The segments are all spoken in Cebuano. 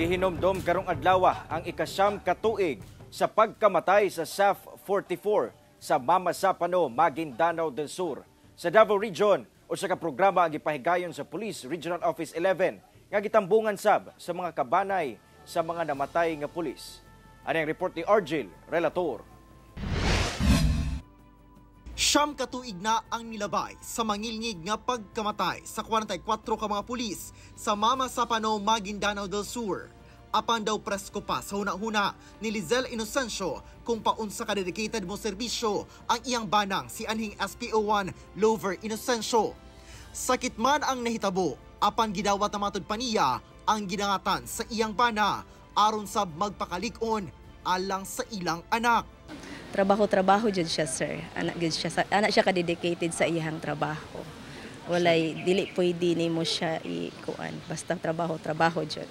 Gihinomdom karong adlaw ang 9 ka tuig sa pagkamatay sa SAF 44 sa Mamasapano, Maguindanao del Sur. Sa Davao Region, usa ka programa ang gipahigayon sa Police Regional Office 11 nga gitambungan sab sa mga kabanay sa mga namatay nga pulis. Ani ang report ni Argel Relator. 9 ka tuig na ang nilabay sa mangilngig nga pagkamatay sa 44 ka mga pulis sa Mamasapano, Maguindanao del Sur. Apan daw presko pa sa huna-huna ni Lizelle Inocencio kung paunsa ka dedicated mo serbisyo ang iyang banang si anhing SPO1 Lover Inocencio. Sakit man ang nahitabo, apan gidawat na matud pa niya ang gidangatan sa iyang bana aron sab magpakalig-on alang sa ilang anak. Trabaho-trabaho jud siya, sir. Anak jud siya, anak siya ka-dedicated sa iyang trabaho. Walay dili pwede nimo siya ikuan. Basta trabaho-trabaho jud.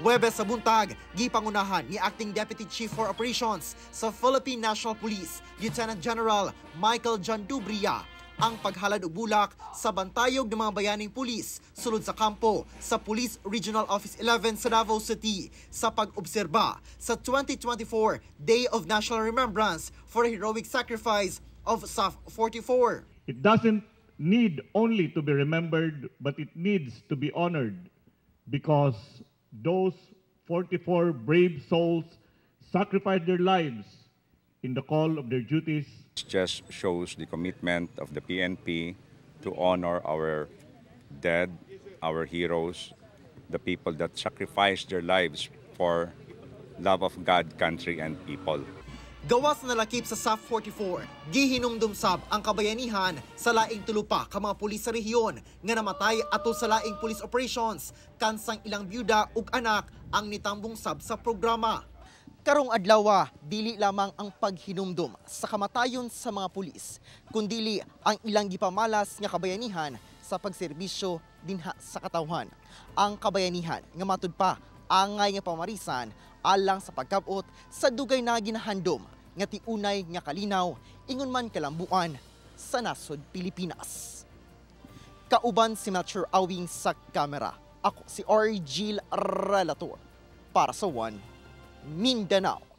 Huwebes sa buntag, gipangunahan ni Acting Deputy Chief for Operations sa Philippine National Police, Lieutenant General Michael John Dubria, ang paghalad og bulak sa bantayog ng mga bayaning pulis sulod sa kampo sa Police Regional Office 11 sa Davao City sa pag-obserba sa 2024 Day of National Remembrance for the Heroic Sacrifice of SAF 44. It doesn't need only to be remembered, but it needs to be honored because those 44 brave souls sacrificed their lives in the call of their duties. It just shows the commitment of the PNP to honor our dead, our heroes, the people that sacrificed their lives for love of God, country, and people. Gawas na nalakip sa SAF 44, gihinumdum sab ang kabayanihan sa laing 3 pa ka mga pulis sa rehiyon nga namatay atol sa laing police operations, kansang ilang byuda ug anak ang nitambong sab sa programa. Karong adlaw, dili lamang ang paghinumdum sa kamatayon sa mga pulis, kundili ang ilang gipamalas nga kabayanihan sa pagserbisyo dinha sa katawhan. Ang kabayanihan nga matud pa angay nga pamarisan alang sa pagkabot sa dugay na ginahandom nga tiunay nga kalinaw ingon man kalambuan sa nasod Pilipinas. Kauban si Melchor Awing sa kamera. Ako si Argel Relator para sa One Mindanao.